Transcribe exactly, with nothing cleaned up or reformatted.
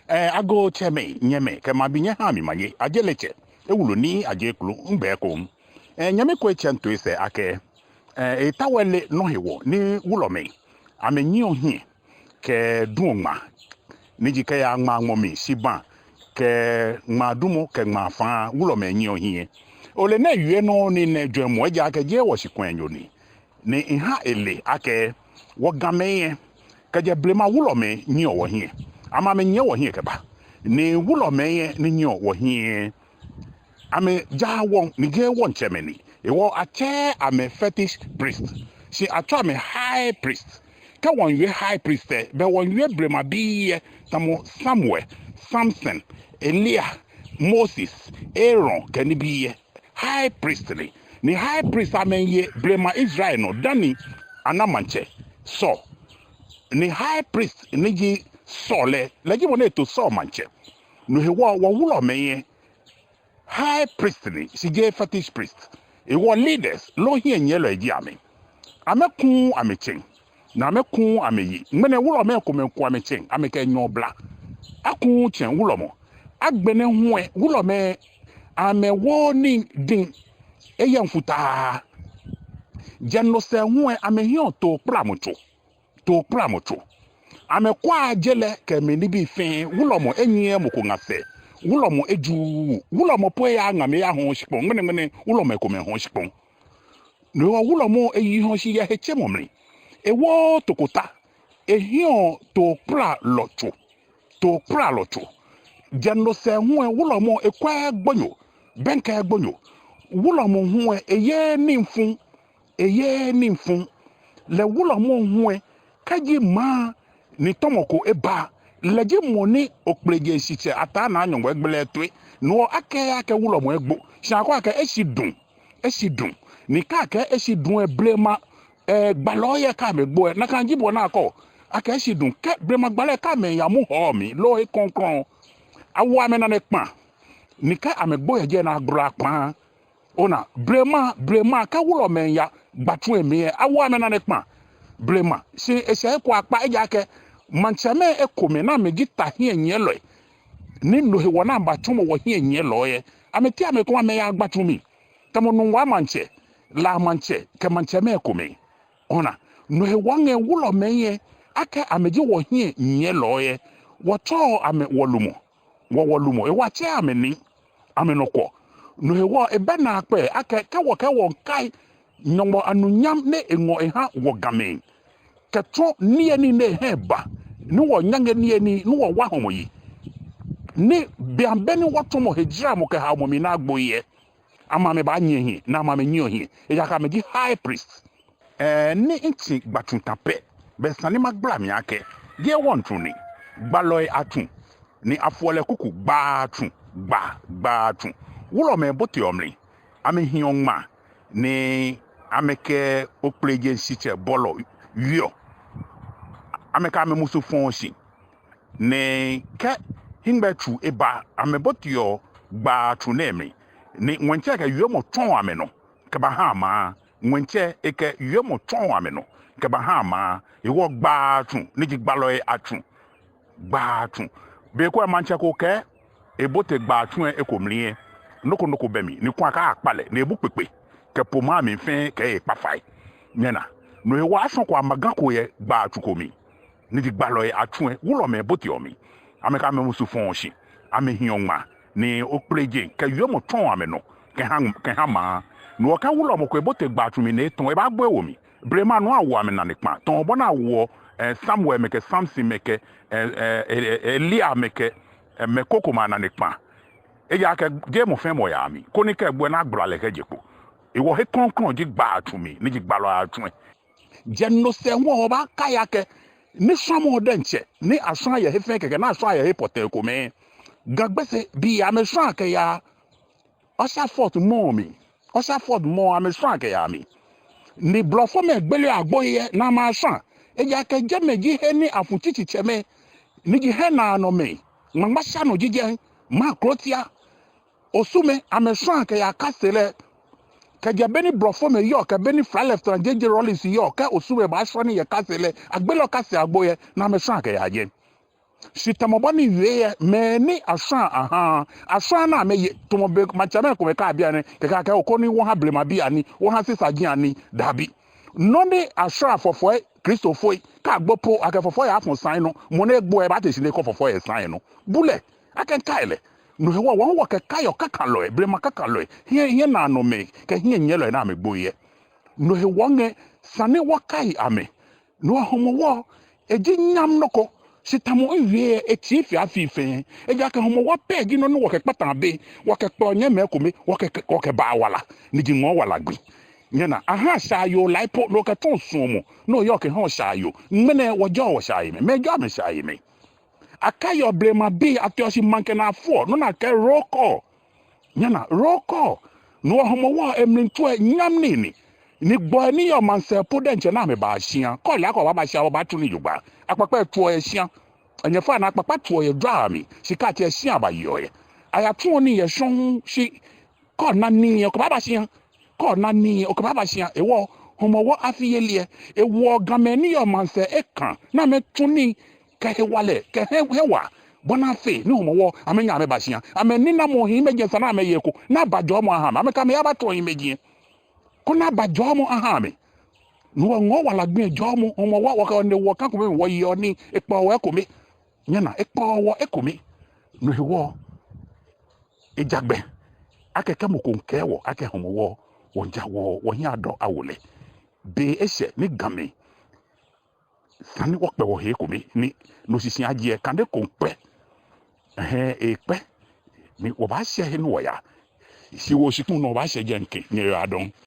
Ɛɛ, agoo tsɛmɛi, nyɛmɛi, kɛ mabi nyɛ ha mi manye, Ajeletsɛ, ewulu ni Aje Kulu, ŋgbɛ ko. Ɛɛ, nyɛmi ko etsɛ ŋtoi sɛɛ akɛ, ɛɛ, etao ele nɔ hewɔ ni wulɔmɛi amɛnyiɛɔ hiɛ kɛduɔ ŋmaa, ni ji kɛyaa ŋmaa ŋmɔ mli, shibaa, kɛ ŋmaa dumɔ, kɛ ŋmaa faa, wulɔmɛi nyiɛɔ hiɛ. Ole nɛɛ ewie nɔ ni nɛ jwɛŋmɔ, ejaakɛ jeee wɔshikwɛɛnyo ni. Ni miha ele akɛ wɔ Gamɛi lɛ, kɛjɛ blema wulɔmɛi nyiɛɔ wɔhiɛ. Amɛ amɛnyiɛ wɔhiɛ kɛba. Ni wulɔmɛi lɛ ni nyiɛɔ wɔhiɛ, amɛjaa wɔŋ, ni jeee wɔŋtsɛmɛi ni. Hewɔ atsɛɛɛ amɛ fetish priest, shi atsɛɔ amɛ high priest. Kɛ wɔmiiwie high priest lɛ, belɛ wɔmiiwie blemabii lɛ, tamɔ Samuel, Samson, Elia, Moses, Aaron, kɛ nibii lɛ. High priest ni. Ni high priest amɛmiiye blema Israel nɔ dani ana maŋtsɛ Saul. Ni high priest ni ji Saul lɛ, lɛ ji mɔ ni eto Saul maŋtsɛ. No hewɔ wɔ wulɔmɛi lɛ, high priest ni, shi jeee fetish priest. Hewɔ leaders loo hiɛnyiɛlɔi ji amɛ. Amɛkuuu amɛtsɛŋ, ni amɛkuuu amɛyi. Ŋmɛnɛ wulɔmɛi komɛi ku amɛtsɛŋ, amɛkɛ nyɔɔ bla. Akuuu tsɛŋ wulɔmɔ. Agbɛnɛ hu lɛ, wulɔmɛi amɛwooo nii diŋ eyɛŋ futaa. Jɛ no sɛɛ hu lɛ, amɛhiɛɔ tookplamɔtso. Tookplamɔtso. Amɛkwaa je lɛ kɛ mɛi nibii fɛɛ, wulɔmɔ enyiɛɛɛ mɔ ko ŋa sɛɛ. Wulɔmɔ ejuuu. Wulɔmɔ po eyaaa ŋa mli eyahɔɔ shikpɔŋ. Ŋmɛnɛŋmɛnɛ wulɔmɛi komɛi hɔɔ shikpɔŋ. No hewɔ wulɔmɔ eyi hɔɔ shi yɛ hetsemɔ mli. Ewooo tokota. Ehiɛɔ tookplalɔtso. Tookplalɔtso. Jɛ no sɛɛ hu lɛ, wulɔmɔ ekwɛɛɛ gbonyo, bɛŋkɛɛɛ gbonyo. Wulɔmɔ hu lɛ, eyeee nii fuu. Eyeee nii fuu. Lɛ wulɔmɔ hu lɛ, kɛji maŋ ni tɔmɔ ko eba, lɛ ji mɔ ni Okpelejeŋ Shitsɛ Ataa Naa Nyɔŋmɔ egbele etoi. No hewɔ akɛɛɛ akɛ wulɔmɔ egbo. Shi akɛɔ akɛ eshi duŋ. Eshi duŋ. Ni kɛ akɛɛ eshi duŋ lɛ, blema, ɛɛ, gbalɔi lɛ kɛ amɛgbo lɛ, nakai ji bɔ ni akɛɔ akɛ eshi duŋ. Kɛ blema gbalɔi lɛ kɛ amɛya mu hɔɔ mli loo he krɔŋkrɔŋ, awoɔ amɛnane kpaa. Ni kɛ amɛgbo yɛ jɛi lɛ, agbalaa kpaa. Ona, blema, blema, kɛ wulɔmɛi ya gbatsu lɛ mli lɛ, awoɔ amɛnane kpaa. Blema, shi eshɛ he ko akpa, ejaakɛ maŋtsɛmɛi ekomɛi ni amɛji ta hiɛnyiɛlɔi, ni no hewɔ ni amɛbatsɔmɔ wɔ hiɛnyiɛlɔi lɛ, amɛteŋ amɛkɛɛ amɛya gbatsu mli. Tamɔ Nungua Maŋtsɛ, La Maŋtsɛ, kɛ maŋtsɛmɛi komɛi. Ona, no hewɔ ŋmɛnɛ wulɔmɛi lɛ, akɛ amɛji wɔ hiɛnyiɛlɔi lɛ, wɔtsɛɔ amɛ wɔlumɔ. Wɔ wɔlumɔ, hewɔ atsɛɛɛ amɛ nii, amɛnɔ kwɔ. No hewɔ ebɛ naakpɛɛ akɛ, kɛ wɔkɛɛ wɔmiikai Nyɔŋmɔ anunyam ni eŋɔ eha wɔ Gamɛi, kɛtsɔ niyenii ni eha eba, ni wɔnyaŋe niyenii, ni wɔwa hɔmɔ yi, ni beiaŋ bɛ ni wɔtsɔmɔ hejaramɔ kɛha mɔ mli ni agbo lɛ, amɛ amɛbaanyiɛ hiɛ, ni amɛ amɛnyiɛɔ hiɛ. Ejaakɛ amɛji high priest. Ɛɛ, ni mitsi gbatsu ta pɛ, belɛ esa ni magbala mli akɛ, jeee wɔŋtsu ni. Gbalɔi atsu, ni afoɔ lɛ kuku, gbatsu, gba, gbatsu. Wulɔmɛi boteɔ mli, amɛhiɔ ŋmaa, ni amɛkɛ Okpelejeŋ Shitsɛ bɔlɔ wieɔ. Amɛkɛ amɛmusu fɔɔ shi. Ni kɛ hiŋmɛitsuu eba, amɛboteɔ gbatsu nɛɛ mli, ni ŋwɛitsɛ kɛ wiemɔ tsɔɔ amɛnɔ kɛbaha maŋ. Ŋwɛitsɛ ekɛ wiemɔ tsɔɔ amɛnɔ kɛbaha maŋ. Hewɔ gbatsu, ni ji gbalɔi atsu. Gbatsu. Be ko lɛ maŋtsɛ ko kɛɛ ebote gbatsu lɛ eko mli lɛ, nɔ ko nɔ ko bɛ mli, ni kulɛ akɛɛ akpa lɛ, ni ebu kpekpe kɛ po maŋ mli fɛɛ kɛ ekpa fai. Nyɛna. No hewɔ ashɔ̃ ko amaga ko yɛ gbatsu ko mli, ni ji gbalɔi atsu lɛ, wulɔmɛi boteɔ mli. Amɛkɛ amɛmusu fɔɔ shi, amɛhiɔ ŋmaa, ni Okpelejeŋ kɛ wiemɔ tsɔɔ amɛnɔ kɛha, kɛha maŋ. No hewɔ kɛ wulɔmɔ ko ebote gbatsu mli ni etɔ̃, ebaagbo ewo mli. Blema nɔ awoɔ amɛnane kpaa, tamɔ bɔ ni awoɔ, ɛɛ, Samuelmɛi kɛ Samsonmɛi kɛ, ɛɛ, ɛɛ, ɛɛ, Eliamɛi kɛ, ɛɛ, mɛi krokomɛi anane kpaa. Ejaakɛ jeee mɔ fɛɛ mɔ yaa mli, koni kɛ egbo lɛ ni agbala lɛ kɛje kpo. Hewɔ he krɔŋkrɔŋ ji gbatsu mli, ni ji gbalɔi atsu lɛ. Jɛ no sɛɛ hu wɔbaakai akɛ, nishwamɔ diɛŋtsɛ ni ashwaa yɛ he fɛɛ kɛkɛ, ni ashwaa yɛ he pɔtɛɛ komɛi. Ga Gbese bii amɛshwaa kɛyaa Ussher Fort mɔɔ mli. Ussher Fort mɔɔ amɛshwaa kɛyaa mli. Ni blɔfomɛi gbeleɔ agbo lɛ, ni amɛshwaa. Ejaakɛ jɛmɛ ji he ni afutsitsɛmɛi, ni ji he naanɔmɛi, ŋmaŋmasha nɔ ji jɛi, Maŋkrotia, Osumɛi, amɛshwaa kɛyaa Castle lɛ. Kɛjɛ beni blɔfomɛi yɔɔ, kɛ beni Fly Lieutenant J J Rawlings yɔɔ, kɛ Osumɛi baashwa nii yɛ Castle lɛ, agbeleɔ Castle agbo lɛ, ni amɛshwaa kɛyaa jɛi. Shi tamɔ bɔ ni miwie lɛ, mɛi ni ashwãa ahã, ashwãa ni amɛye. Tamɔ be maŋtsɛmɛi komɛi kɛ abi anii, kɛkɛ akɛɛ okɔ ni wɔhã blemabii anii, wɔhã sisaji anii, dabi. Nɔ ni ashwãa fɔfɔi, Kristofoi, kɛ agbo po, akɛ fɔfɔi afɔ̃ sane nɔ, mɔ ni egbo lɛ baate shi ni ekɔ fɔfɔi yɛ sane nɔ. Bu lɛ, akɛ mikai lɛ. No hewɔ wɔ hu wɔkɛkaiɔ kakalɔi, blema kakalɔi, hiɛ, hiɛnaanɔmɛi, kɛ hiɛnyiɛlɔi ni amɛgbo lɛ. No hewɔ ŋɛ, esa ni wɔkai amɛ. No hewɔ Hɔmɔwɔ, eji nyam nɔ ko, shi tamɔ miwie lɛ, etsii fe afii fɛɛ. Ejaakɛ Hɔmɔwɔ pɛ ji nɔ ni wɔkɛkpataa bei, wɔkɛkpɛɔ nyɛmimɛi komɛi, wɔkɛ, wɔkɛbaa wala, ni ji ŋɔɔ wala gbi. Nyɛna, ahã shaayoo lai po, ni okɛtsɔɔ suɔmɔ, ni oyɔɔ kɛhãa shaayoo. Ŋmɛnɛ wɔjɔɔ wɔshaayimɛi, mɛi jɔɔ amɛshaayimɛi. Akaiɔ blemabii, ateɔ shi maŋkɛ ni afoɔ, nɔ ni akɛɛ roll call. Nyɛna, roll call. No hewɔ Hɔmɔwɔ, emli tsuɔ nyam nii ni. Ni gbɔi ni yɔɔ maŋsɛɛ po diɛŋtsɛ ni amɛbaa shia. Kɛ ole akɛ obaaba shia, obaatsu nii jogbaŋŋ. Akpakpa etsuɔ yɛ shia. Enyɛ faa ni akpakpa tsuɔ yɛ jwaa mli. Shi kɛ atee shia abayeɔ lɛ, ayatsuɔ nii yɛ shɔŋŋ shi kɛ ona nii lɛ okɛbaaba shia. Kɛ ona nii lɛ okɛbaaba shia. Hewɔ Hɔmɔwɔ afiyeli lɛ, ewoɔ Gamɛi ni yɔɔ maŋsɛɛ ekãa ni amɛtsu nii kɛ hewalɛ, kɛ hɛ, hewalɛ. Bɔ ni afee ni Hɔmɔwɔ, amɛnyɛ amɛba shia. Amɛninamɔ hiimeji esa ni amɛye eko, ni aba jɔɔmɔ aha amɛ. Amɛkɛ amɛhe abatsɔɔ hiimeji lɛ, koni aba jɔɔmɔ aha amɛ. No hewɔ ŋɔɔ wala gbi lɛ jɔɔmɔ, Hɔmɔwɔ, wɔkɛ wɔnine wɔkã ekome, wɔyeɔ nii, ekpɛɔ wɔ ekome. Nyɛna, ekpɛɔ wɔ ekome. No hewɔ eja gbɛ akɛ kɛ mɔ ko miikɛɛ wɔ akɛ Hɔmɔwɔ, wɔja wɔ, wɔhiɛ adɔ awo lɛ. Be eshɛ ni Gamɛi, esa ni wɔkpɛ wɔhe ekome, ni no shishi aji lɛ kane ko miikpɛ. Ɛhɛɛ, ekpɛ. Ni wɔbaashɛ he ni wɔya. Shi wɔ shikpɔŋ nɔ wɔbaashɛ jɛi ŋkɛ nyɛyiwaladɔŋŋ.